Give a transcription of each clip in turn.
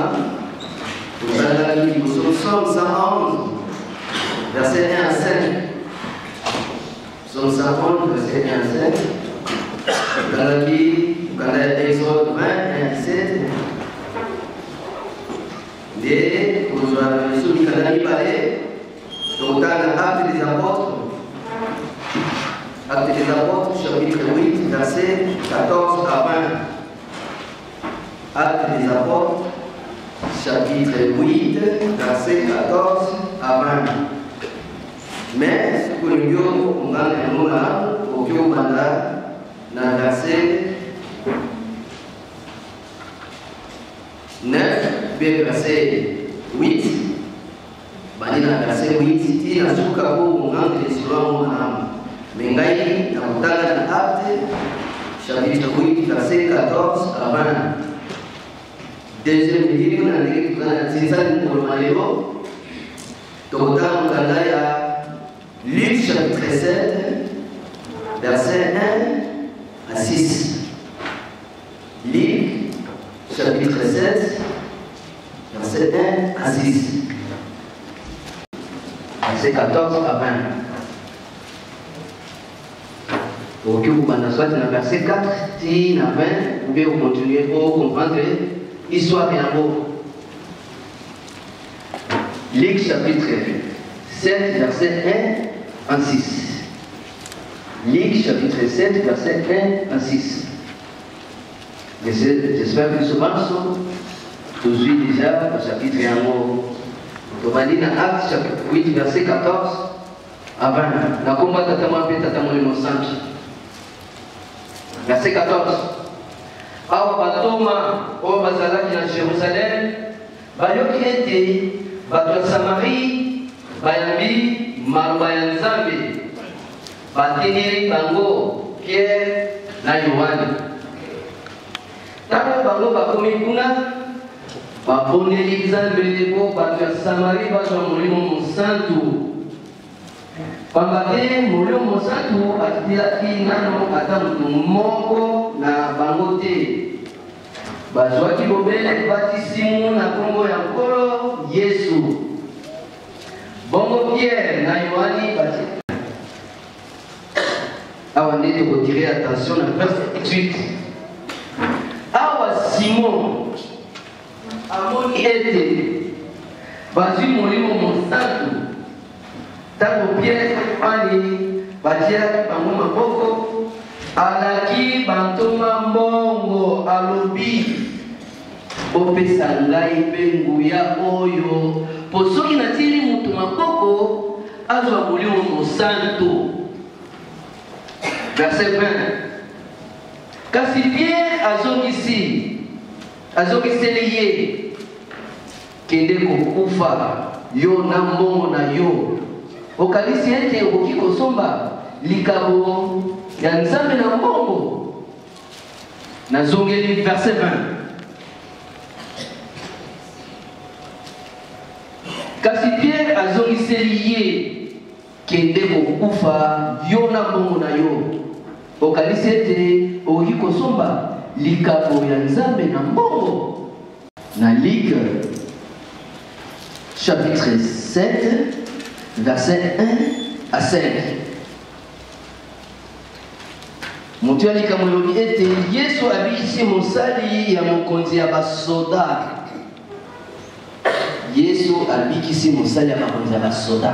Nsima tozalaki liboso Psaume 111 verset 1 à 5. Psaume 111 verset 1 à 5. Tozalaki mokanda ya Exode 20 1 à 17. Nde tozwa lisusu mikanda mibale tokotanga Actes des Apôtres. Actes des Apôtres chapitre 8 verset 14 à 20. Actes des Apôtres, chapitre 8, verset 14 à 20. Mais soki olingi okongana yango malamu, okoki kobanda na verset 9 mpe verset 8, bandi na verset 8 ti na suka mpo okongana lisolo yango malamu. Me ngai nakotanga na Acte chapitre 8 verset 14 à 20. Deuxième livre na ndenge toza na tinzani mokolo na lelo, tokotanga mokanda ya Luc chapitre 7 verset 1 à 6. Luc chapitre 7 verset 1 à 6. Verset 14 à 20. Okoki kobanda soit na verset 4 ti na 20 ou bien ocontinue po comprendre histoire yango. Luc chapitre 7 verset 1 à 6. Luc chapitre 7 verset 1 à 6. J'espère que biso banso tozwi déjà bachapitre yango. Tobandi na Acte chapitre 8 verset 14 à 20. Na komba Tata Mwana mpe Tata Molimo Santu. Verset 14. Awa batoma oyo bazalaki na Jerusalem bayoki ete bato ya Samarie bayambi maloba ya Nzambe, batindeli bango Pierre na Yohane. Ntango bango bakomi kuna, babondeli Nzambe mpo bato ya Samarie bazwa Molimo Mosantu. Pamba te Molimo Mosantu akitelaki nano ata moto moko na bango te. Bazwaki bobele batisimu na nkombo ya Nkolo Yesu. Bongo Pierre na Yohani bati awa nde tokotire attention na verse 18. Awa Simon amoni ete bazwi Molimo Mosantu ntango Pierre Yohani batielaki bango maboko, alaki bantoma mbongo, alobi: Bopesa ngai mpe nguya oyo, mpo soki natieli moto maboko azwa Molimo Mosantu. Verset 20. Kasi Pierre azongisi, azongiseli ye: Kende kokufa, yo na mbongo na yo. Okanisi ete okoki kosomba likabo ya Nzambe na mbongo? Nazongeli verset 20. Kasi Pierre azongiseli ye: Kende kokufa, yo na mbongo na yo. Okanisi ete okoki kosomba likabo ya Nzambe na mbongo? Na Luc chapitre 7 verset 1 à 5. Moto ya likambo elobi ete Yesu abikisi mosali ya mokonzi ya basoda. Yesu abikisi mosali ya bakonzi ya basoda.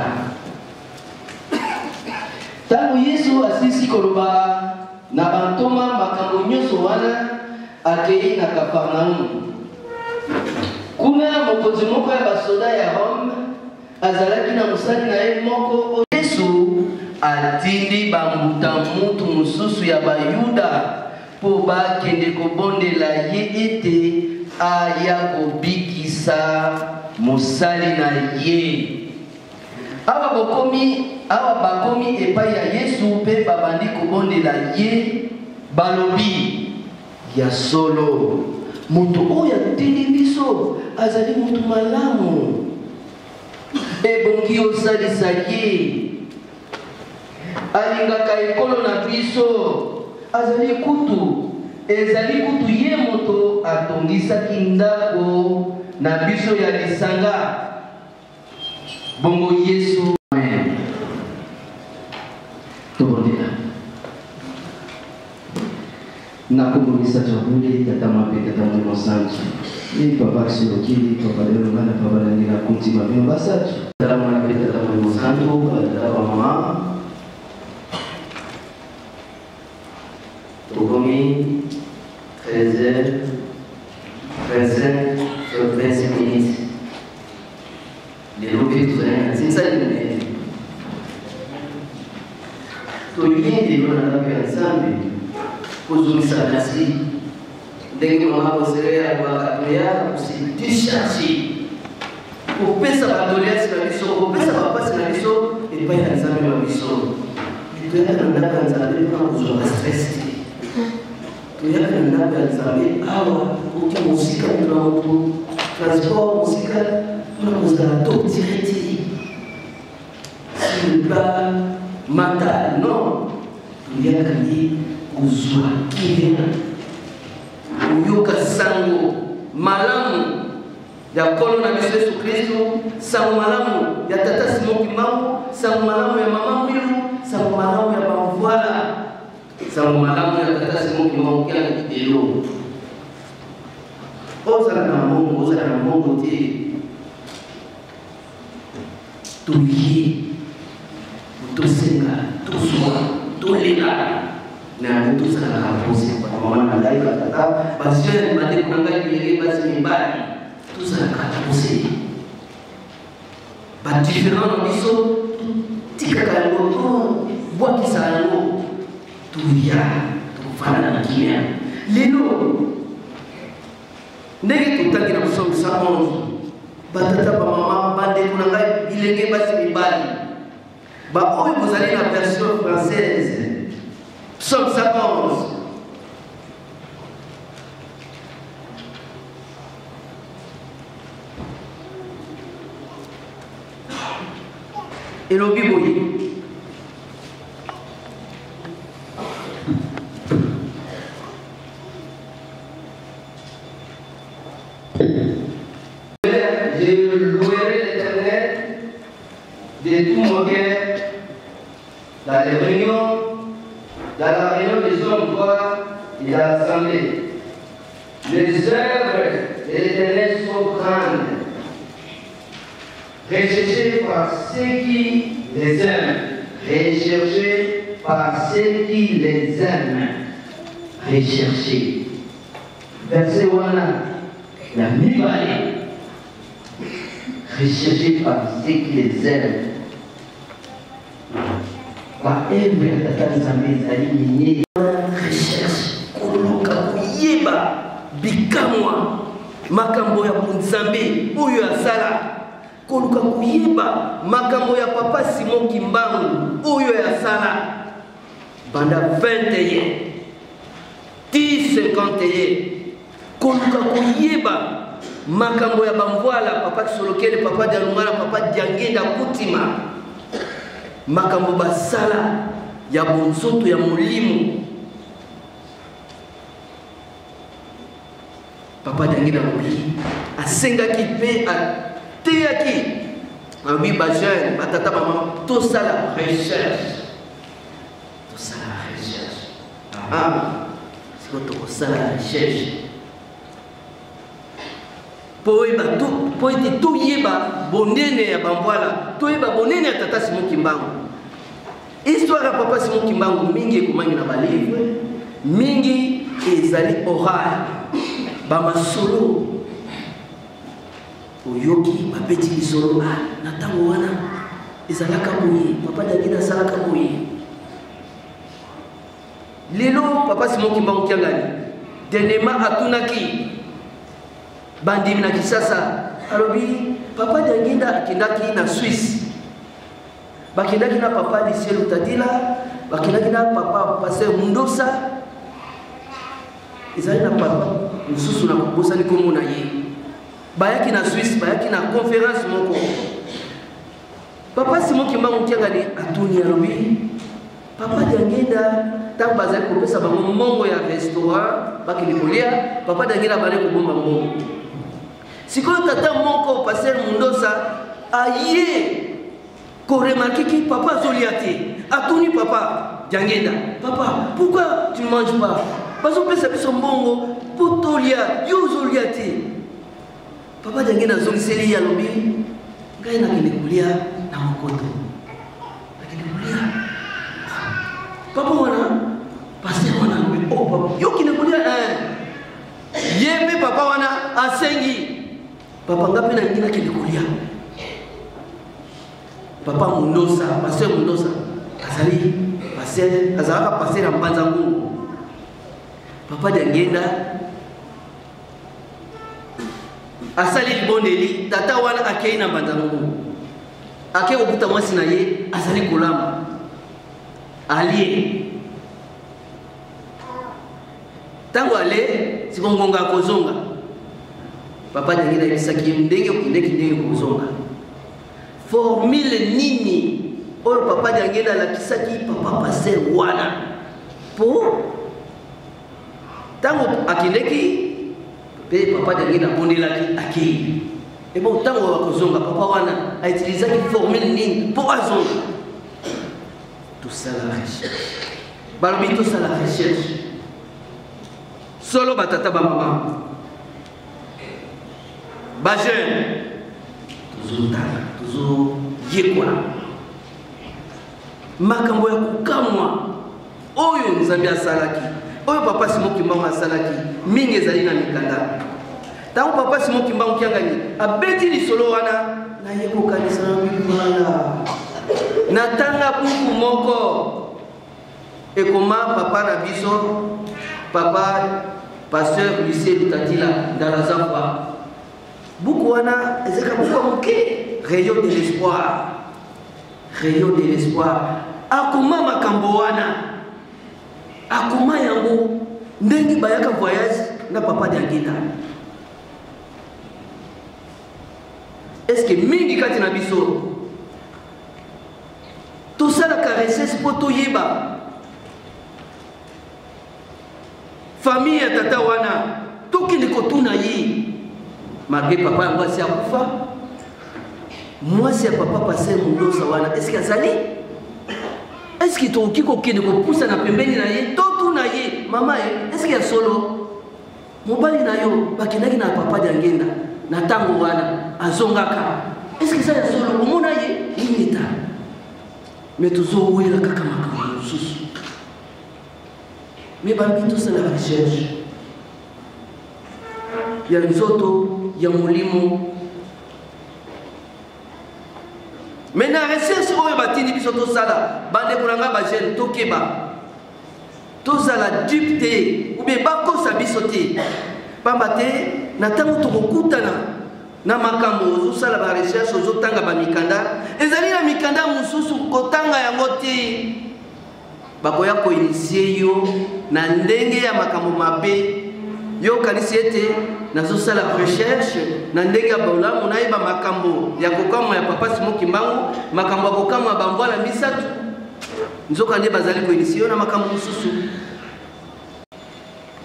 Ntango Yesu asilisi koloba na bantoma makambo nyonso wana, akei na Kafarnaum. Kuna, mokonzi moko ya basoda ya Rome azalaki na mosali na ye moko. Yesu atindi bambuta mutu mosusu ya Bayuda mpo bakende kobondela ye ete aya kobikisa mosali na ye. Awa bokomi, awa bakomi epai ya Yesu mpe babandi kobondela ye, balobi: Ya solo, moto oyo atindi biso azali moto malamu. Ebongi osalisa ye. Alingaka ekolo na biso. Azali kutu, ezali kutu ye moto atongisaki ndako na biso ya lisanga. Bongo Yesu. Amen. Tobondela. Na kombo misato ya bule, Tata Mape, Tata Molimo Santu. E Papa Kisolokili, Papa Lelo Ngana, Papa Daniela Kuntima, bino basatu. Tata Mwana pe Tata Molimo Santu, batata bamama. Tokomi 13h 25 26 minutes. Lelo mpe tozali na nzinzani monene. Toye lelo na ndako ya Nzambe kozongisa merci ndenge mama Bosere alobaka, toyaka kose décharger, kopesa badoleance na biso, kopesa bapasi na biso epai na Nzambe na biso. Toyaka na ndako ya Nzambe mpona kozwa ba stress te. Toyaka na ndako ya Nzambe awa oki mosika moto na moto, transport mosika, mpona kozala torture te sur le plan mental. Non, toyaka nde kozwa kimia, koyoka sango malamu ya Nkolo na biso Yesu Kristu, sango malamu ya Tata Simon Kimbangu, sango malamu ya Mama Mwilu, sango malamu ya Bamvuala, sango malamu ya Tata Simon Kimbangu Kiangani Kitelo. Ozala na mbongo, ozala na mbongo te, toye tosenga, tozwa, tolela na yango, tozalaka pose. Bamama na ngai, batata, bajeune, bandeko na ngai bilenge basi mibali, tozalaka pose. Badifférent na biso totikaka yango, tobwakisa yango, toya tofanda na kimia. Lelo ndenge totangi na psaume 111, batata, bamama, bandeko na ngai bilenge basi mibali, baoyo bozali na version française, psaume 111, elobi boye: Je louerai l'Éternel de tout mon cœur dans les réunions, dans la réunion des hommes droits et dans l'assemblée. Les œuvres de l'Éternel sont grandes, recherchées par ceux qui les aiment. Recherchées par ceux qui les aiment. Recherchées. Verset 1, la mibale. Recherchées par ceux qui les aiment. Baœuvre ya Tata Nzambe ezali minene. Recherche, koluka koyeba bikamwa, makambo ya bonzambe oyo asala, koluka koyeba makambo ya Papa Simon Kimbangu oyo asala banda 21 ti 51, koluka koyeba makambo ya bamvwala, Papa Kisolokele, Papa Dialungana, Papa Diangenda Kutima, makambo basala ya bonzoto ya molimo. Papa Diangenda alobi, asengaki mpe ateyaki, alobi bajeune, batata, bamama, tosala recherche, tosala recherche. Ah, sikoyo tokosala recherche mpo ete toyeba bonene ya bambwala, toyeba bonene ya Tata Simon Kimbangu. Histoire ya Papa Simon Kimbangu mingi ekomami na balivre, mingi ezali oral, bamasolo oyoki, babeti lisolo. Ah, na ntango wana ezalaka boye, Papa Diangenda asalaka boye. Lelo Papa Simon Kimbangu Kiangani dernièrement atunaki bandimi na Kisasa, alobi Papa Diangenda akendaki na Suisse, bakendaki na Papa Lucien Lutadila, bakendaki na Papa Pasteur Mundosa, ezali na papa mosusu na kobosani kombo na ye. Bayaki na Suisse, bayaki na conférence moko. Papa Simon Kimbangu Kiangani atuni, alobi Papa Diangenda, ntango bazali kopesa bango mbongo ya restaurant bakende kolia, Papa Diangenda abandi kobomba mbongo. Sikoyo tata moko pasteur Mundosa aye koremarke ki papa azolia te. Atuni papa Diangenda, papa pourquoi tu ne manges pas? Bazopesa biso mbongo mpo tolia, yo ozolia te. Papa Diangenda azongiseli ye alobi ngai nakende kolia na mokoto. Nakende kolia. Papa wana pasteur wana alobi oh papa yo okende kolia eh. Ye mpe papa wana asengi papa nga mpe nalingi nakende kolia. Papa Mundosa, pasteur Mundosa azali pasteur, azalaka pasteur ya Mbanza Ngungu. Papa Diangenda asali libondeli, tata wana akei na Mbanza Ngungu, akei kokuta mwasi na ye azali kolamba, alie. Ntango ale siko ngonga akozonga, papa Diangenda ayebisaki ye ndenge okendeki ndenge okozonga. Formule nini oyo papa Diangenda alakisaki papa pasteur wana po ntango akendeki mpe papa Diangenda abondelaki akei ebo ntango akozonga papa wana autilisaki formule nini mpo azonga? Tosala recherche, balobi tosala recherche solo. Batata, bamama, bajeune, tozotala, tozoyekola makambo ya kokamwa oyo Nzambe asalaki, oyo papa Simon Kimbangu asalaki. Mingi ezali na mikanda. Ntango papa Simon Kimbangu Kiangani abeti lisolo wana, naye kokanisa na bibala natanga buku moko ekoma papa na biso papa pasteur Lucien Lutatila Ndalazafwa. Buku wana ezalaka buku ya moke, Rayon de l'espoir. Rayon de l'espoir akoma makambo wana, akoma yango ndenge bayaka voyage na papa Diangenda. Est-ce que mingi kati na biso tosalaka recherche mpo toyeba famille ya tata wana, tokende kotuna ye? Malgré papa yango asi akufa, mwasi ya papa pasteur Mundosa wana eske azali? Eske tokoki kokende kopusa na pembeni na ye, totuna ye: mama ye, eske ya solo mobali na yo bakendaki na papa Diangenda na ntango wana azongaka? Eske eza ya solo, omona ye nini ta? Me tozowela kaka makambo mosusu. Me balobi tosala recherche ya nzoto, ya molimo. Me na recherche oyo batindi biso tosala, bandeko na ngai bajeune, tokeba, tozala dupe te ubie bakosa biso te, pamba te na ntango tokokutana na makambo, ozosala barecherche, ozotanga bamikanda, ezali na mikanda mosusu kotanga yango te, bakoya koinitie yo na ndenge ya makambo mabe. Yo okanisi ete nazosala recherche na ndenge ya bolamu, nayeba makambo ya kokamwa ya papa Simon Kimbangu, makambo ya kokamwa ya bamvwala misato, nzoka nde bazali koinitie yo na makambo mosusu.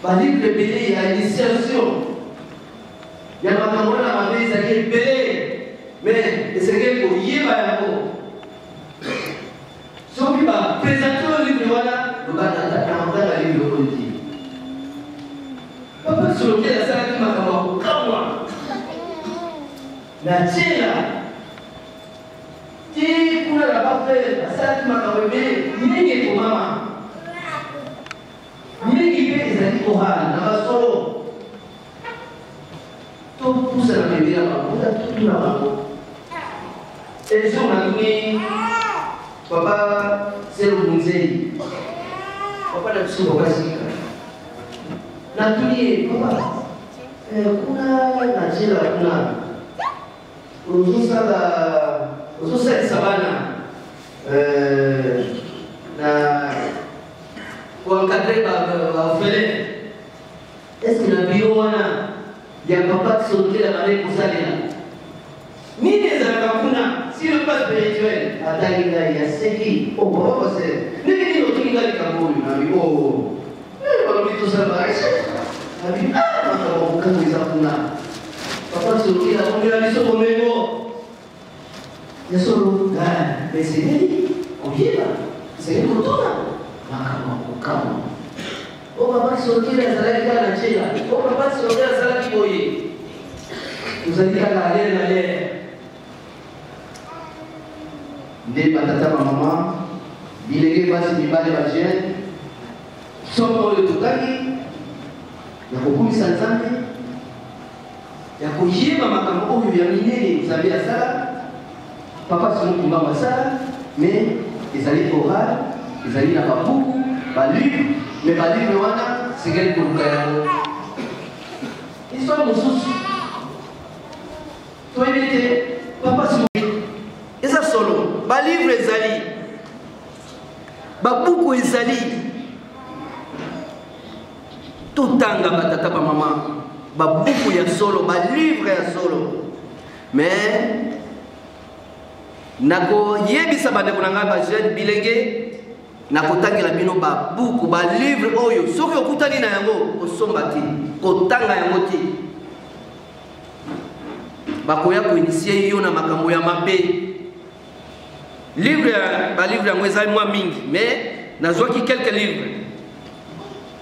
Balivre ebele ya initiation ya makambo wana mabe ezali ebele, me esengeli koyeba yango. Soki bapresente oyo livre wana, loba: nakotanga livre oyo te. Papa Solokele asalaki makambo ya kokamwa na tiela ti kuna na bafrere, asalaki makambo ebele mingi ekomama, mingi mpe ezali oral na basolo. Topusa na pembeni ya bango, totuna bango. Ejour natuni papa Selo Bunzeli, papa na biso, papa Sika, natuni ye: papa, kuna na tiela kuna ozosala, ozosalisa bana na koencadre baorphelin, est-ce na biro wana ya papa Solokela bande kosalela nini ezalaka kuna sur le plan spirituel? Atali ngai, aseki: o papa pasteur, ndenge nini otuni ngai likambo oyo? Nabi o balobi tosala barecherche. Nabi: ah, makambo kokamwa eza kuna. Papa Soki akomela biso bomengo ya solo, mais esengeli koyeba, esengeli kotuna makambo ya kokamwa. O papa Soki azalaki kaka na jela, o papa Soki azalaki boye, tozali kaka alere na lere. Nde batata, bamama, bilenge basi, mibale, bajeune, somo oyo totangi ya kokumisa Nzambe, ya koyeba makambo oyo ya minene Nzambe asala, papa Simon Kimbangu asala, mais ezali oral, ezali na babuku, balivre, mais balivre wana sengeli koluka yango. Histoire mosusu toyebi ete papa Simon eza solo, balivre ezali, babuku ezali, totanga batata, bamama, babuku ya solo, balivre ya solo. Mais nakoyebisa bandeko na ngai bajeune, bilenge, nakotangela bino babuku, balivre oyo soki okutani na yango, kosomba te, kotanga yango te. Bakoya koinitier yo na makambo ya mabe. Livre, balivre yango ezali mwa mingi, mais nazwaki quelques livres.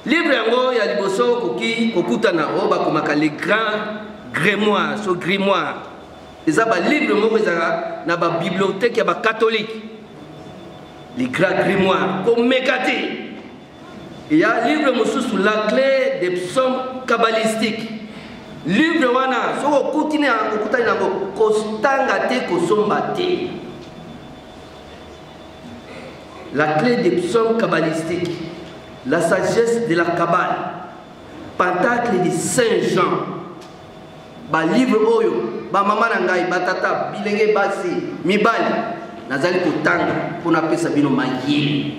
Livre yango ya liboso okoki kokutana oyo bakomaka Le Grand Grimoire, so grimoire, eza balivre moko ezalaka na babibliothèque ya bacatholique. Le Grand Grimoire, komeka te. Ya livre mosusu, La Clé des Psaumes Kabbalistiques. Livre wana soki okutani okutani yango, kotanga te, kosomba te. La Clé des Psaumes Kabbalistiques, La Sagesse de la Kabbale, Pentacle de Saint Jean, balivre oyo bamama na ngai, batata, bilenge basi, mibali, nazali kotanga mpo napesa bino mayele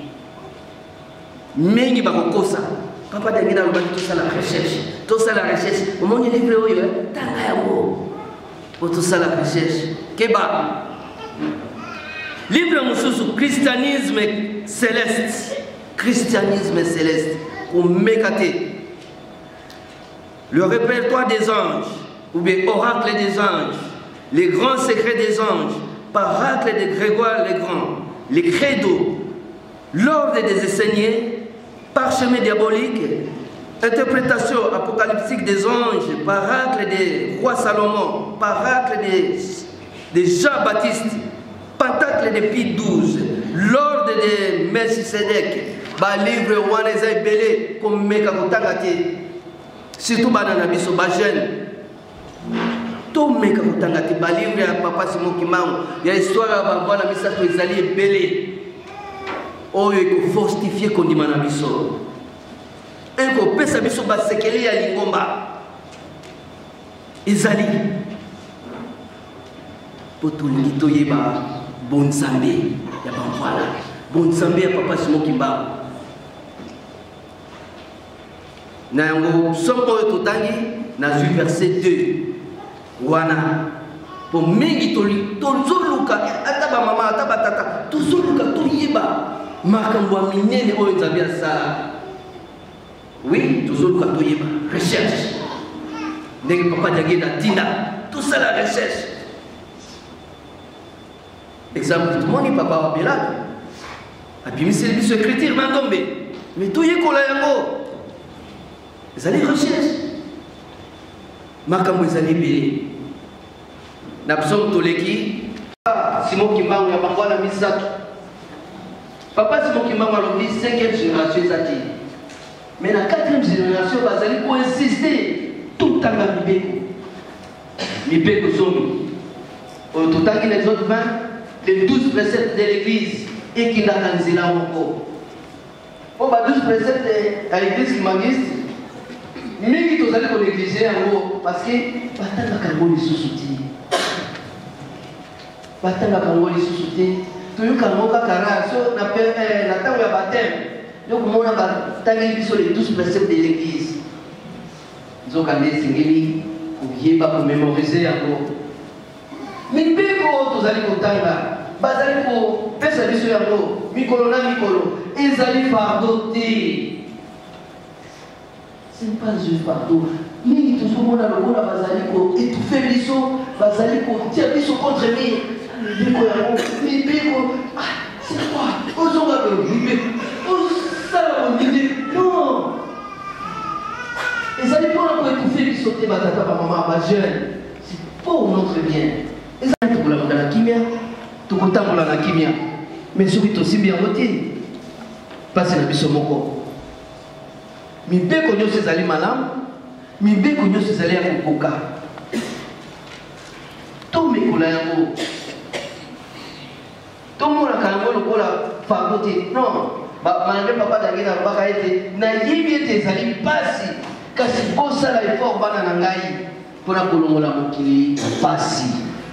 mingi. Bakokosa. Papa Dangina alobaki tosala recherche, tosala recherche. Omoni livre oyo, tanga yango po tosala recherche. Keba. Livre mosusu, Christianisme Céleste, Christianisme Céleste, komeka te. Le Répertoire des anges ou bien Oracle des anges, Les grands secrets des anges, Paracle de Grégoire le Grand, les Credos, L'ordre des Esséniens, Parchemin diabolique, Interprétation apocalyptique des anges, Paracle des rois Salomon, Paracle de Jean-Baptiste, Pentacle de Pie XII, L'ordre de Melchisedec. Balivre wana eza ebele, komeka kotanga te, surtout bana na biso bajeune, tomeka kotanga te. Balivre ya papa Simon Kimbangu ya histoire ya bavwana misato ezali ebele oyo ekofortifier kondima na biso, ekopesa biso basekele ya lingomba. Ezali mpo tolingi toyeba bonzambe ya bamvwala, bonzambe ya papa Simon Kimbangu. Na yango psaume oyo totangi, nazwi verset 2 wana mpo mingi tozoluka, ata bamama, ata batata, tozoluka toyeba makambo ya minene oyo Nzambe asala. Oui, tozoluka toyeba, recherche, ndenge papa Diangenda atinda tosala recherche. Exemple, tomoni papa wabelaka abimiseli biso écriture mandombe, mais toyekola yango, ezali recherche. Makambo ezali ebele na psaume toleki. Simon Kimbangu ya bangwana misato, papa Simon Kimbangu alobi 5e génération eza te, mais na 4e génération bazali koinsiste totanga mibeko, mibeko zomi oyo totangi na Exode 20, les 12 préceptes de l'église ekendaka nzela moko. Mpo ba 12 préceptes ya église kimbanguiste, mingi tozali konéglige yango parce que batangaka yango lisusu te, batangaka yango lisusu te. Toyoka yango kaka rare so na ntango ya baptême, yo komona batangeli biso les 12 préceptes de l'église. Nzoka nde esengeli koyeba komémoriser yango. Mibeko oyo tozali kotanga, bazali kopesa biso yango mikolo na mikolo, ezali fardeau te, ce n'est pas un fardeau. Mingi tozomona lokola bazali ko étouffer biso, bazali kotia biso contre mur. Mibeko yango, mibeko, ah, c'est quoi? Ozonga boye, mibeko, osala boye, mibeko. Non! Ezali mpona koétouffer biso te, batata, bamama, bajeune. C'est pour notre bien. Ezali tokolamuka na kimia, tokotambola na kimia. Mais soki tosimbi yango te, mpasi na biso moko. Mibeko nyonso ezali malamu, mibeko nyonso ezali ya kokoka. Tomekola yango, tomonaka yango lokola fardo te. Non, malgré papa Dange nalobaka ete nayebi ete ezali mpasi, kasi bosala effort bana na ngai mpo na kolongola mokili mpasi.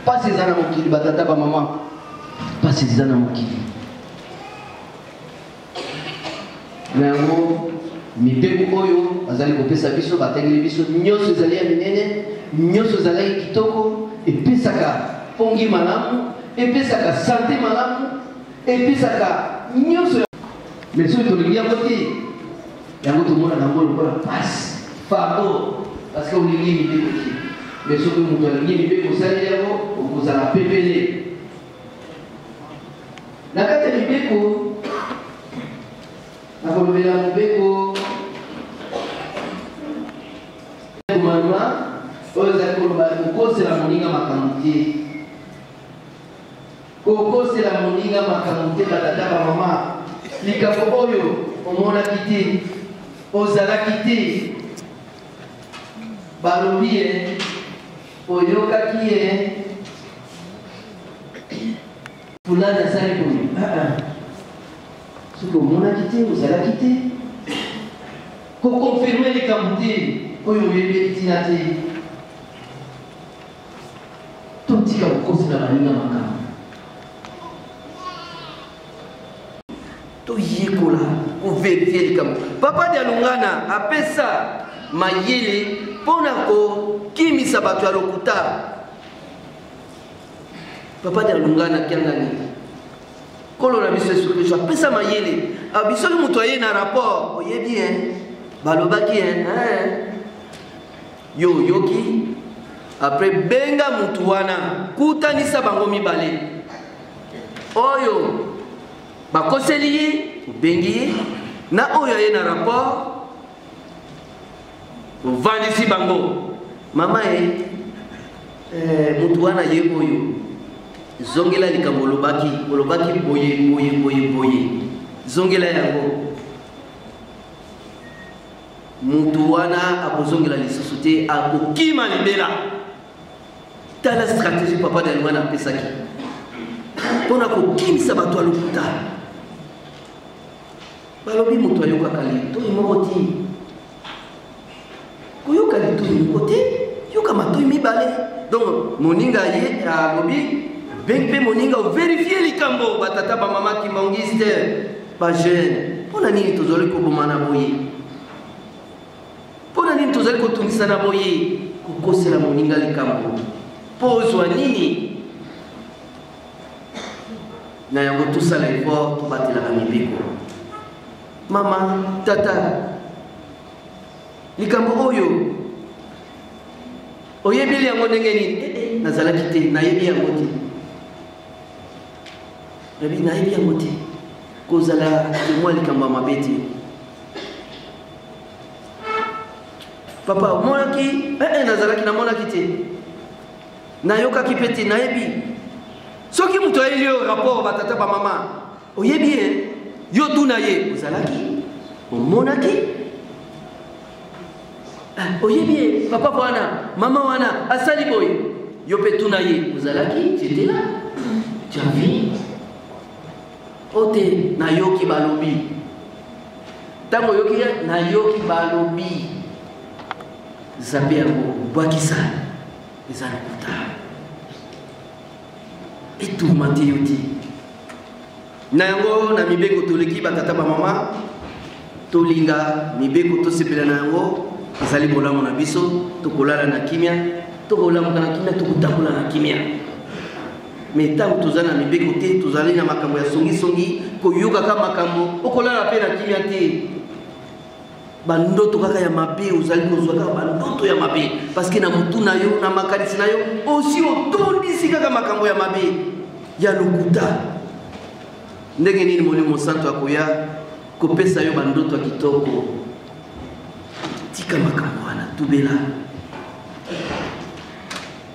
Mpasi eza na mokili, batata bamama, mpasi eza na mokili. Na yango, mibeko oyo bazali kopesa biso, batangeli biso, nyonso ezali ya minene, nyonso ezalaki kitoko, epesaka pongi malamu, epesaka sante malamu, epesaka nyonso. Mais soki tolingi yango te, yango tomonaka yango lokola pasi, fardeau, parce que olingi mibeko te. Mais soki moto alingi mibeko, osaleli yango, okozala pepele. Na kati ya mibeko, nakolobela mobeko commandement oyo ezali koloba kokosela moninga makambo te, kokosela moninga makambo te. Batata, bamama, likambo oyo omonaki te, ozalaki te, balobi ye, oyokaki ye, fulani asali boye. Ah, ah. Soki omonaki te, ozalaki te, kokonfirme likambo te oyo oyebeli ntina te. Totika kokosela baninga makambo, toyekola koverifie likambo. Papa Dialungana apesa mayele mpo na kokimisa bato ya lokuta. Papa Dialungana Kiangani, nkolo na biso Yesu Kristo, apesa mayele. Abi soki moto aye na rapport, oyebi hein, balobaki hein, yo oyoki, après benga motu wana, kutanisa bango mibale oyo bakoseli ye, obengi ye na oyo aye na rapport, ovandisi bango. Mama ye, eh, motu wana ye oyo, zongela likambo olobaki, olobaki boye boye boye boye, zongela yango. Motu wana akozongela lisusu te, akokima libela. Tala stratégie papa Dalwana apesaki mpo na kokimisa bato ya lokuta. Balobi moto ayokaka litoi moko te, koyoka litoi moko te, yoka matoi mibale. Donc moninga ye alobi, bengi mpe moninga, overifie likambo. Batata, bamama kimbanguiste, bajeune, mpo na nini tozali kobomana boye? Mpo na nini tozali kotungisana boye? Kokosela moninga likambo mpo ozwa nini? Na yango tosala effort, tobatelaka mibeko. Mama, tata, likambo oyo oyebeli yango ndenge nini? Eh, eh, nazalaki te, nayebi yango te, nayebi nayebi yango te. Kozala témoin likambo ya mabe te. Papa, omonaki? Eh, eh, nazalaki, namonaki te, nayokaki mpe te, nayebi. Soki moto ayeli yo rapport, batata, bamama, oyebi ye, yo tuna ye, ozalaki, omonaki? Ah, oyebi ye, papa wana, mama wana asali boye, yo mpe tuna ye, ozalaki, tu étais là, tu as vu? O te, nayoki balobi. Ntango oyoki ye, nayoki balobi, zape yango, bwakisa, eza lokuta, etourmente yo te. Na yango, na mibeko toleki, batata, bamama, tolinga mibeko, tosepela na yango, ezali bolamu na biso. Tokolala na kimia, tokolamuka na kimia, tokotambola na kimia. Me ntango toza na mibeko te, tozali na makambo ya songisongi, koyokaka makambo, okolala mpe na kimia te. Bandoto kaka ya mabe, ozali kozwa kaka bandoto ya mabe parce que na mutu na yo, na makanisi na yo osi otondisi kaka makambo ya mabe ya lokuta. Ndenge nini Molimo Mosantu akoya kopesa yo bandoto ya kitoko? Tika makambo wana, tubela.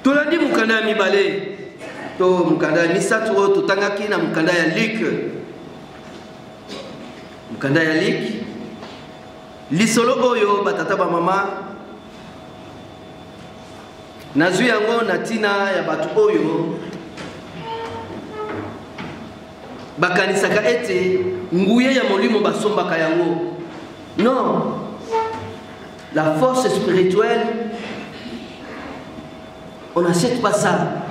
Tolandi mokanda ya mibale to mokanda ya misato oyo totangaki na mokanda ya Luc. Mokanda ya Luc, lisolo oyo batata bamama nazwi yango na ntina ya bato oyo bakanisaka ete nguya ya molimo basombaka yango. Non, la force spirituelle, on n'achète pas ça.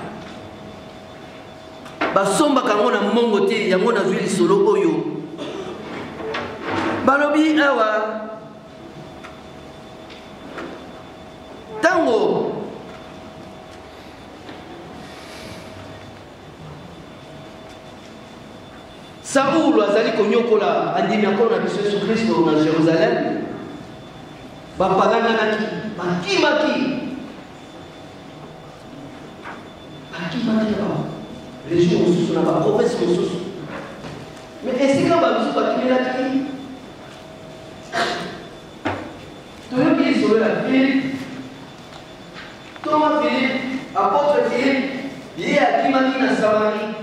Basombaka yango na mbongo te. Yango nazwi lisolo oyo balobi awa, ntango Saulo azali konyokola bandimi ya Nkolo na biso Yesu Kristo na Jerusalem, bapalanganaki, bakimaki, bakimaki na ba region mosusu, na ba province mosusu. Mais esika bamisusu bakimelaki, toyoki lisolo ya Philippe, Thomas Philippe, apôtre Philippe, ye akimaki na Samarie.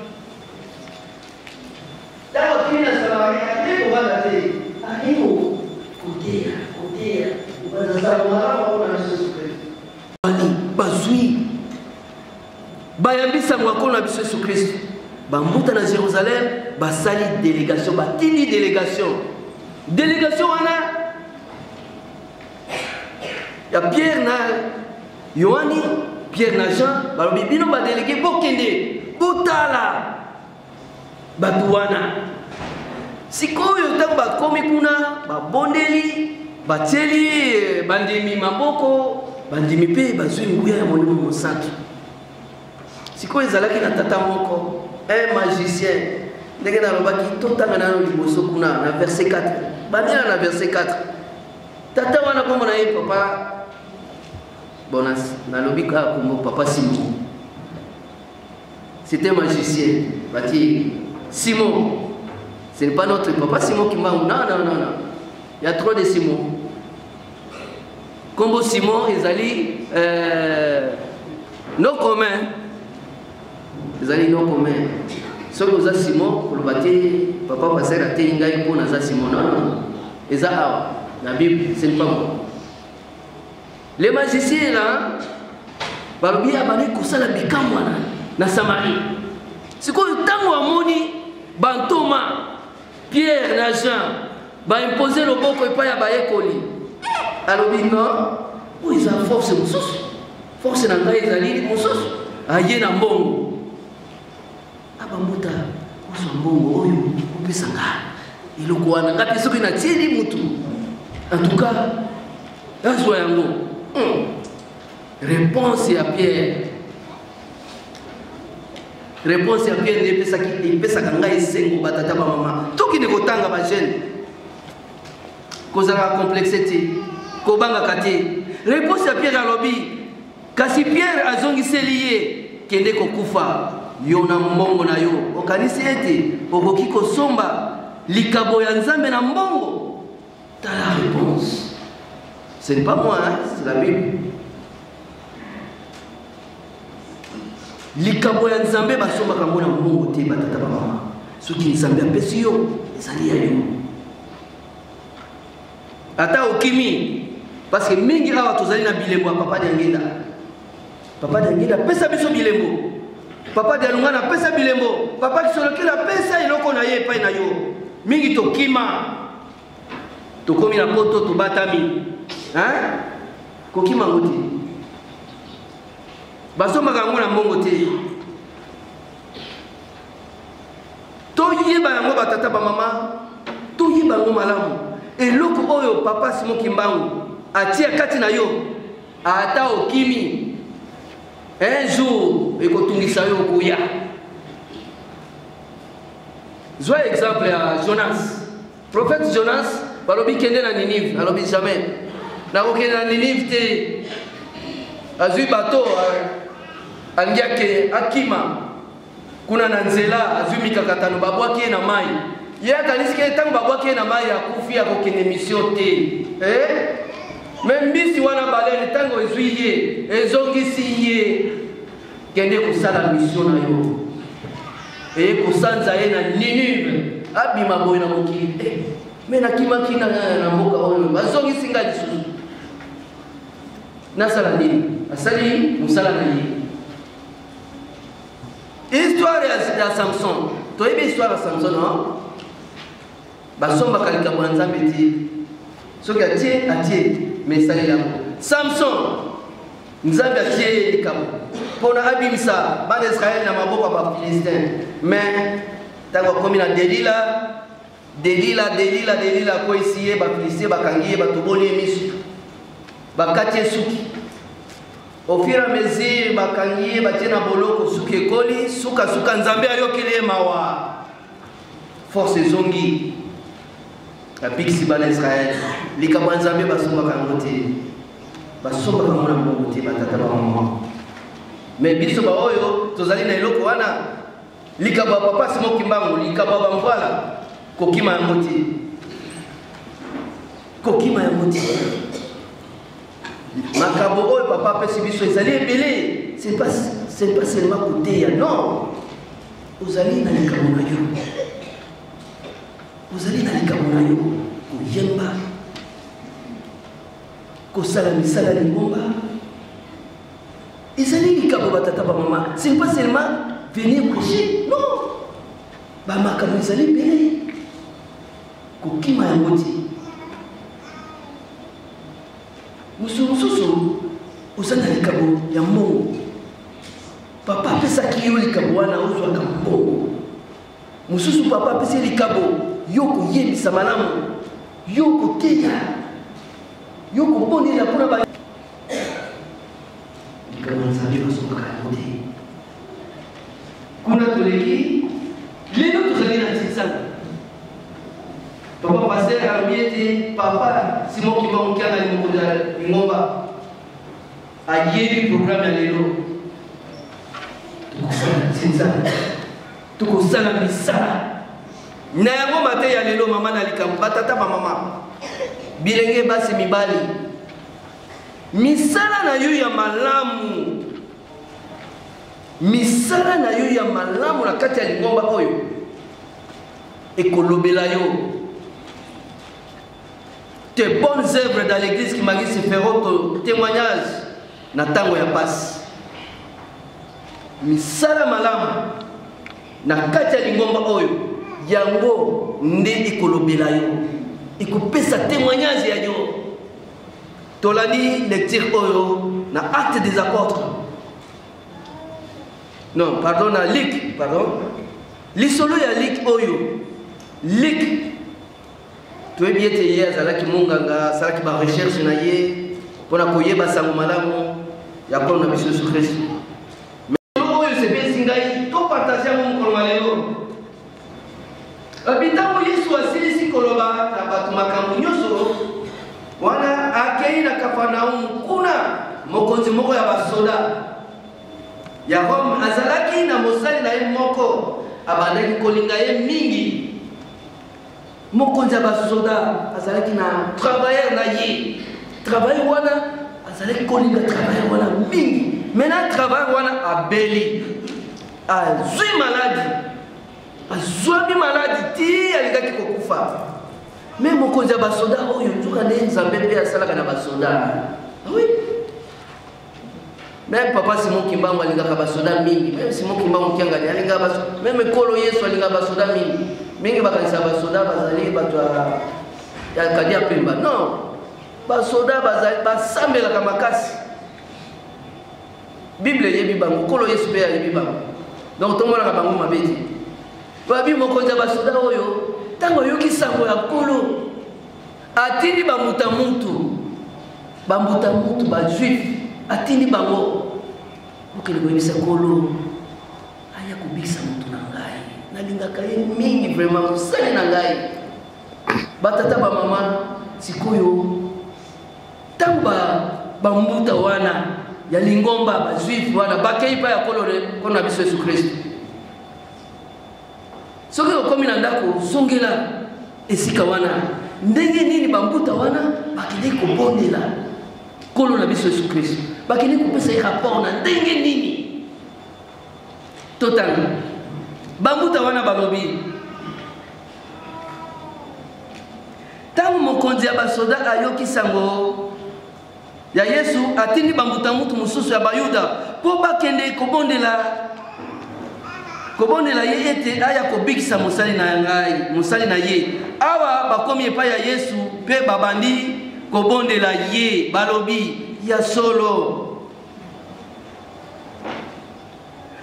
Ntango akimi na Samarie, akei kovanda te, akei koteya, koteya, kopanza sango malamu mpo na biso Yesu Kristo. Bani bazwi bayambi sango ya Nkolo na biso Yesu Kristo, bambuta na Jerusalem, basali delegation, batindi delegation. Delegation wana ya Pierre na Yohani, Pierre na Jean, balobi bino badelege bokende botala bato wana. Sikoyo ntango bakomi kuna, babondeli, batieli eh, bandimi maboko, bandimi mpe bazwi nguya ya Molimo Mosantu. Sikoyo ezalaki na tata moko, un magicien. Ndenge nalobaki, totanga nano liboso kuna na verset 4, bandela na verset 4. Tata wana kombo na ye papa, bon, nalobi kaka kombo papa Simon. C'était magicien, bati Simon. Ce n'est pas notre papa Simon Kimbangu. Non, non, non, non. Il y a trop de Simon. Kombo Simon ezali non commun. Ezali non commun. Soki oza Simon, koloba te papa pasteur ateyi ngai mpo naza Simon. Non, non. Eza awa na Bible, ce n'est pas moi. Les magiciens là, balobi abandi kosala bikamwa na Samarie. Sikoyo ntango amoni bantoma Pierre na Jean baimpose loboko epai ya bayekoli, alobi non, oyo eza force mosusu, force na ngai ezali mosusu. Aye na mbongo, abambuta kozwa mbongo oyo opesa nga eloko wana, ngai mpe soki natieli mutu, en tout cas azwa yango. Réponse ya Pierre, réponse ya Pierre nde epesaka ngai esengo. Batata bamama, tokende kotanga bajeune, kozalaka complexe te, kobangaka te. Réponse ya Pierre alobi, kasi Pierre azongiseli ye, kende kokufa yo na mbongo na yo, okanisi ete okoki kosomba likabo ya Nzambe na mbongo? Tala réponse, ce n'est pas moi, hein, c'est la Bible. Likabo ya Nzambe basombaka yango na mbongo te. Batata bamama, soki Nzambe apesi yo, ezali ya yo, ata okimi. Parce que mingi awa tozali na bilembo ya papa Diangenda. Papa Diangenda apesa biso bilembo, papa Dialungana apesa bilembo, papa Kisolokele apesa eloko na ye epai na yo. Mingi tokima, tokomi na poto, tobatami, hein? Kokima yango te, basombaka yango na mbongo te. Toyeba yango, batata bamama, toyeba yango malamu. Eloko oyo papa Simon Kimbangu atia kati na yo, ata okimi, un jour ekotungisa yo, okoya. Zwa exemple ya Jonas, prophète Jonas. Balobi kende na Ninive, alobi jamais. Nakokende na Ninive te. Azwi bato alingi ake akima kuna na nzela azwi mikakatano babwaki ye na mai ye akanisi ke ntango babwaki ye na mai akufi akokende misio te eh? me mbisi wana balene ntango ezwi ye ezongisi ye kende kosala misio na yo eye kosanza ye na ninive abima boye na mokili eh, me nakimaki na, na mboka oyo bazongisi ngai lisusu nasala nini asali mosala na ye histoire ya, ya samson toyebi histoire ya samson no basombaka likambo ya nzambe te soki atie atie me esaleli yango samson nzambe atie ye likambo mpo na abimisa bana israele na maboko ya bafilistin me ntango akomi na delila delila delila delila akweyisi ye bafilistin bakangi ye batoboli ye miso bakati ye suki au fur et à mesure bakangi ye batie na boloko suki ekoli sukasuka nzambe ayokeli ye mawa force ezongi abikisi bana israele likambo ya nzambe basombaka yango te basombaka yango na mbongo te batata bamama me biso baoyo tozali na eloko wana likambo ya papa simo kimbangu likambo ya bamvwala kokima yango te kokima yango te makambo oyo papa apesi biso ezali ebele c'est pas, c'est pas seulement koteya non ozali na likambo na yo ozali na likambo na yo koyemba kosala misala lingomba ezali likambo batata bamama ce n'est pas seulement venir prêcher non bamakambo ezali ebele kokima yango te mosu mosusu oza na likambo ya mbongo papa apesaki yo likambo wana ozwaka mbongo mosusu papa apesi likabo yo koyebisa malamu yo koteya yo kobondela mpona ba likambo ya nzambe basombaka yango te kuna toleki lelo tozali na ntinzana papa paster alobi ete papa simon kimbangu kiangani mokonzi ya lingomba ayebi programme ya lelo tokosala ntinzana tokosala misala na yango mate ya lelo mama na likambo batata bamama bilenge basi mibali misala na yo ya malamu misala na yo ya malamu na kati ya lingomba oyo ekolobela yo tes bonnes œuvres dans l'église qui magisi feront ton témoignage na ntango ya pasi misala malamu na kati ya lingomba oyo yango nde ekolobela yo ekopesa témoignage ya yo tolandi lecture oyo na acte des apôtres non pardon na lik pardon lisolo ya lik oyo lik toyebi ete ye azalaki monganga asalaki barecherche na ye mpo na koyeba sango malamu ya nkolo na biso yesu kristo oyo sepelisi ngai topartage yango mokolo ma lelo babi ntango yesu asilisi koloba na bato makambo nyonso wana akei na kafarnaum kuna mokonzi moko ya basoda ya rome azalaki na mosali na ye moko abandaki kolinga ye mingi mokonzi ya basoda azalaki na travailleur na ye travailleur wana azalaki kolinga travailleur wana mingi maintenant travailleur wana abeli azwi maladi azwami maladi ti alingaki kokufa me mokonzi ya basoda oyo nzoka nde nzambe mpe asalaka na basoda ah oui meme papa simon kimbangu alingaka basoda mingi meme simon kimbangu kiangani alingaka basoda meme nkolo yesu alingaka basoda mingi mingi bakanisa basoda bazali bato ya kadi ya pemba non basoda bazali basambelaka makasi bible eyebi bango nkolo yesu mpe ayebi bango donc tomonaka bango mabe te babi mokonzi ya basoda oyo ntango ayoki sango ya nkolo atindi bambuta mutu bambuta mutu bajuif atindi bango okende koyebisa nkolo aya kobikisa moto na ngai nalingaka ye mingi vraiment mosali na ngai batata bamama Sikoyo ntango bambuta wana ya lingomba bajuif wana bakei mpa ya nkolo na biso Yesu Kristo, soki okomi na ndako zongela esika wana ndenge nini bambuta wana bakendeki kobondela nkolo na biso Yesu Kristo, bakendeki kopesa ye rapport na ndenge nini. Totanga bambuta wana balobi: ntango mokonzi ya basoda ayoki sango ya Yesu, atindi bambuta mutu mosusu ya Bayuda mpo bakende kobondela ye ete aya kobikisa mosali na ngai, mosali na ye. Awa bakomi epai ya Yesu mpe babandi kobondela ye, balobi: ya solo,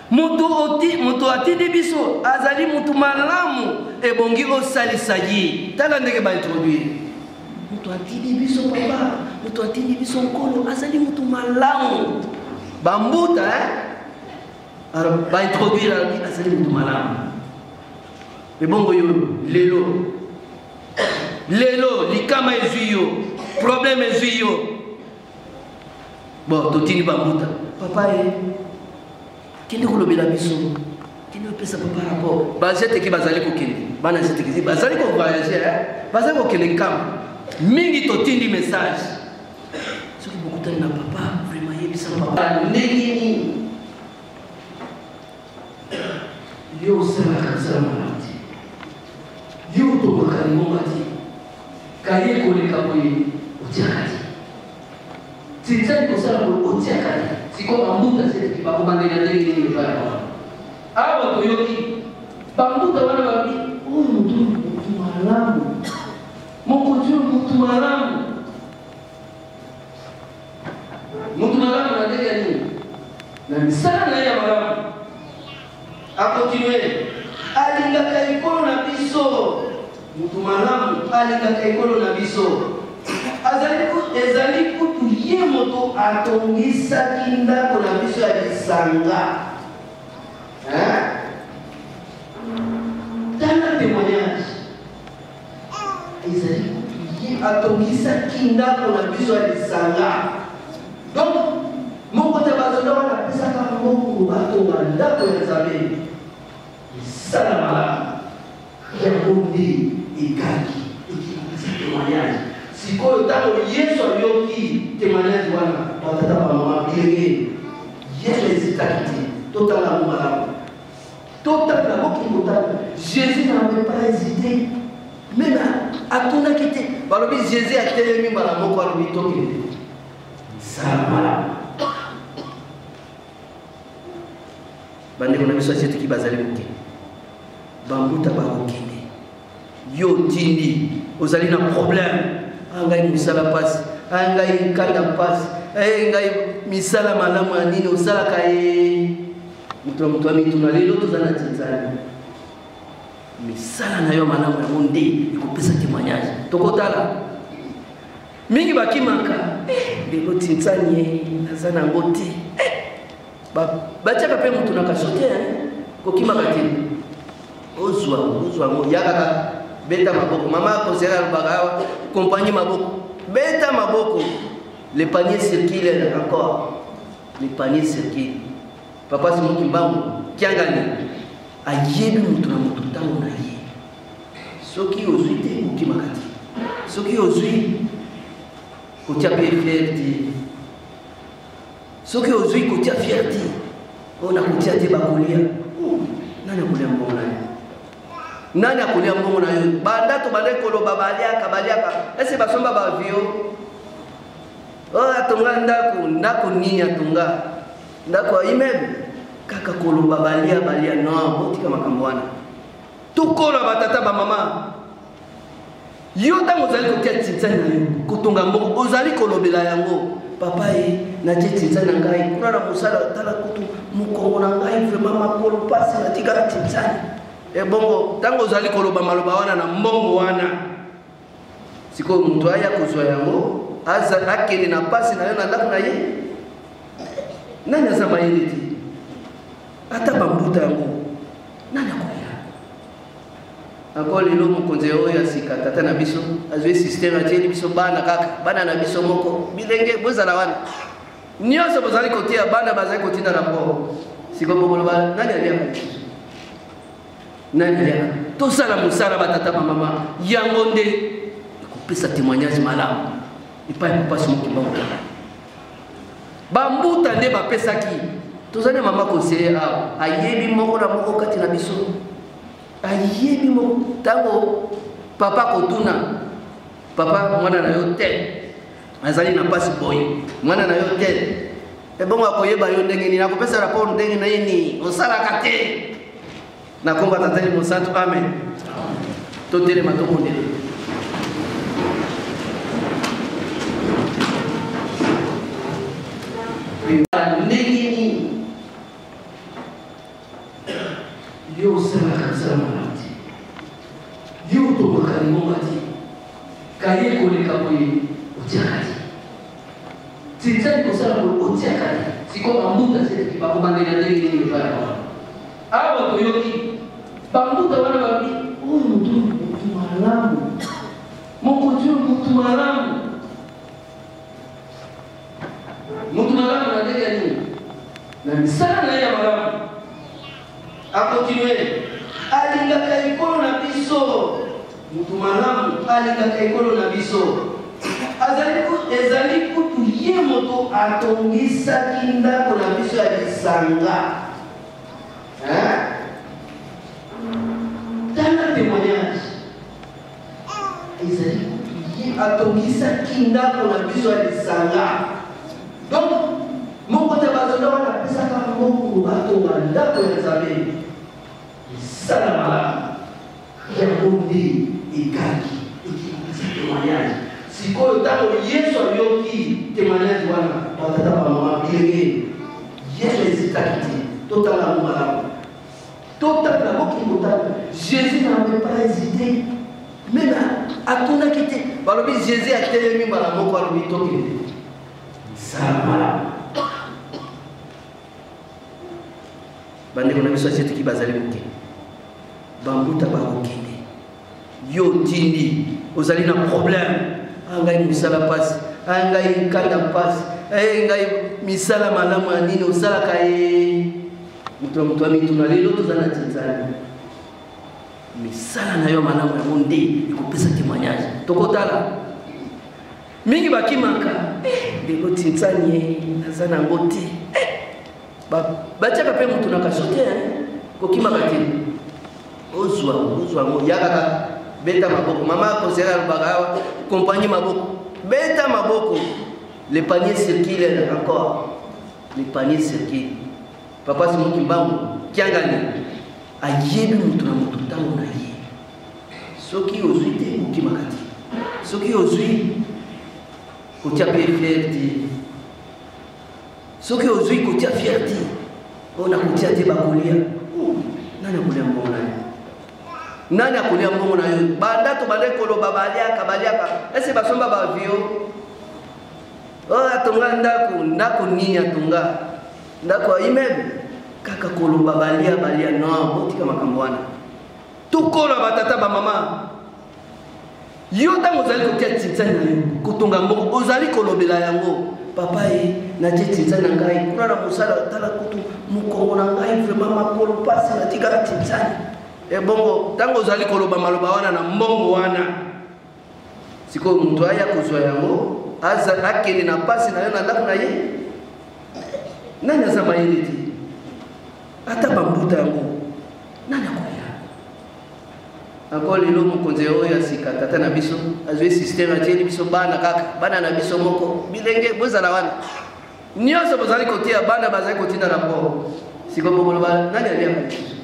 moto atindi biso azali motu malamu, ebongi osalisa ye. Tala ndenge baintroduire: moto atindi biso, papa, moto atindi biso, nkolo, azali motu malamu. Bambuta, eh? Alors baintroduire, alobi azali motu malamu. Ebongo yo lelo, lelo likama ezwi yo, problème ezwi yo, bon, totindi bambuta: papa ye, kende kolobela biso, kende opesa papa rapport. Bazeteki bazali kokende, bana zeteki bazali kovoyage, bazali kokende nkamba mingi. Totindi message: soki bokutani na papa, vraiment yebisa papa ndenge nini yo osalaka mosala malamu te, yo otongaka lingomba te, kaye koleka boye otiaka te, tinzani kosala boye otiaka te. Sikoyo bambuta zeteki bakobandela ndenge nini epai ya wana? Awa toyoki bambuta wana babi: oyo motu malamu, mokonzi oyo motu malamu. Motu malamu na ndenge ya nini? Na misala na ye ya malamu. Akontinue: alingaka ekolo na biso. Motu malamu alingaka ekolo na biso, ezali kutu ye moto atongisaki ndako na biso ya lisanga. Tala témoignage: ezali kutu ye atongisaki ndako na biso ya lisanga. Donc moko te basoda wana apesaka mbongo batonga ndako ya Nzambe. Esala malamu yango nde ekaki ekipesa témoignage. Sikoyo ntango Yesu ayoki témoignage wana, batata, bamama, bilenge, Yesu ezitaki te. Totala yango malamu, totala, boki kotala. Jésus n'avait pas hésité, même atunaki te. Balobi Jésus atelemi mbala moko, alobi: tokende, sala malamu. Bandeko na biso asetiki bazali kokende, bambuta bakokende. Yo otindi, ozali na problème: ngai mosala mpasi, ngai kanda mpasi, ngai misala malamu ya nini osalaka ye? Moto na moto amituna. Lelo toza na tinzani, misala na yo malamu yango nde ekopesa témoignage. Tokotala mingi bakimaka: lelo tinzani ye naza nango te. Batiaka mpe motu na kaso te, kokimaka te. Ozwa, ozwa yango, ya kaka beta maboko. Mama conseiller alobaka awa: compagnie maboko, beta maboko. Le panier circule encore, le panier circule. Papa Simon Kimbangu Kiangani ayebi motu na motu ntango na ye. Soki ozwi te, okimaka te. Soki ozwi, kotia mpe fierté. Soki ozwi, kotia fierté oyo nakotia te. Bakolia, nani akolia mbongo na yo? Nani akolia mbongo na yo? Banda tobandaki koloba baliaka, baliaka, ese basomba bavio oyo atonga ndako. Ndako nini atonga? Ndako ya immeuble. Kaka koloba balia, balia. Non, botika makambo wana. Tokola, batata, bamama. Yo ntango ozali kotia tinzani na yo, kotonga mbongo, ozali kolobela yango: papa ye, natie tinzani na ngai kuna na mosala, tala kutu mokongo na ngai, vraiment makolo mpasi, natikala tinzani. Ebongo ntango ozali koloba maloba wana na mbongo wana, sikoyo moto aya kozwa yango, akende na mpasi na yo na ndako na ye, nani aza mayele te? Ata bambuta yango, nani akoya? Encore lelo mokonzi oyo ya sika tata na biso azwi système atieli biso bana kaka bana na biso moko bilenge bozala wana nyonso bozali kotia bana bazali kotinda rapport sikoyo bokoloba nani aliaka lisusu nani aliaka tosala mosala batata bamama yango nde ekopesa témoignage malamu epai ya papa Simon Kimbangu Kiangani bambuta nde bapesaki tozali na mama conseiller awa ayebi moko na moko kati na biso ayebi moko ntango papa kotuna papa mwana na yo te azali na mpasi boye mwana na yo te ebongo akoyeba yo ndenge nini akopesa rapport ndenge na ye nini osalaka te na nkombo ya tata mosantu amen totelema tobondela ndenge nini yo osalaka mosala malamu te yo otongaka lingomba te kaye koleka boye otiaka te tinzani kosala boye otiaka te sikoyo bambuta setiki bakobandela ndenge nini epai ya bango awa toyoki bambuta wana babi oyo motu motu malamu mokonzi oyo motu malamu motu malamu na ndenge ya nini na misala na ye ya malamu akontinue alingaka ekolo na biso motu malamu alingaka ekolo na biso azali ezali kutu ye moto atongisaki ndako na biso ya lisanga tala témoignage ezali kutu ye atongisaki ndako na biso ya lisanga donc moko te bazoda wana apesaka mbongo batonga ndako ya nzambe esala malamu yango nde ekangi ekipesa témoignage sikoyo ntango yesu ayoki témoignage wana batata bamama bilenge yesu ezitaki te totanga yango malamu totanga boki kotanga jésus n'avait pas hésité meme atunaki te balobi jésus atelemi mbala moko alobi tokende sala malamu bandeko na biso asetiki bazali kokende bambuta bakokende yo otindi ozali na problème a ngai mosala mpasi a ngai nkanda mpasi e ngai misala malamu ya nini osalaka ye moto na moto amituna lelo toza na tinzani misala na yo malamu yango nde ekopesa témoignage tokotala mingi bakimaka eh, lelo tinzani ye naza na yango te eh, batiaka mpe moto na kaso te kokimaka te ozwa ozwa yango ya kaka beta maboko mama conseiller alobaka awa compagnie maboko beta maboko le panier circule encore le panier circule papa Simon Kimbangu Kiangani ayebi moto na moto ntango na ye soki ozwi te okimaka te soki ozwi kotia mpe fier te soki ozwi kotia fier te oyo nakotia te bakolia nani akolia mbongo na yo nani akolia mbongo na yo banda tobandaki koloba baliaka baliaka ese basomba baavio oyo atonga ndako ndako nini atonga ndako ya immeuble kaka koloba balia balia non botika makambo wana tokola batata bamama yo ntango ozali kotia tintin na yo kotonga mbongo ozali kolobela yango papa ye natie tintin na ngai kuna na mosala tala kutu mokongo na ngai vraiment makolo mpasi natikaka tintin ebongo ntango ozali koloba maloba wana na mbongo wana sikoyo moto aya kozwa yango akende na mpasi na yo na ndako na ye nani aza mayele te ata bambuta yango nani akoya encore lelo mokonzi oyo ya sika tata na biso azwi système atieli biso bana kaka bana na biso moko bilenge bozala wana nyonso bozali kotia bana bazali kotinda rapport sikoyo bokoloba nani aliaka lisusu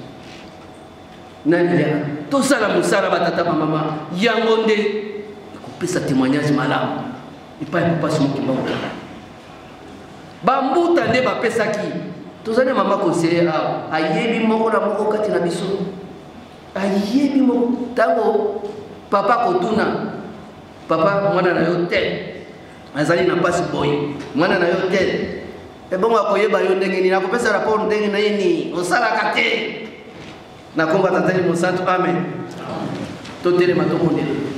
nani aliaka tosala mosala batata bamama yango nde ekopesa témoignage malamu epai ya papa Simon Kimbangu Kiangani bambuta nde bapesaki tozali na mama conseiller awa ayebi moko na moko kati na biso ayebi moko ntango papa kotuna papa mwana na yo te azali na mpasi boye mwana na yo te ebongo akoyeba yo ndenge nini akopesa rapport ndenge na ye nini osalaka te na nkombo ya tata mosantu amen. Totelema, tobondela.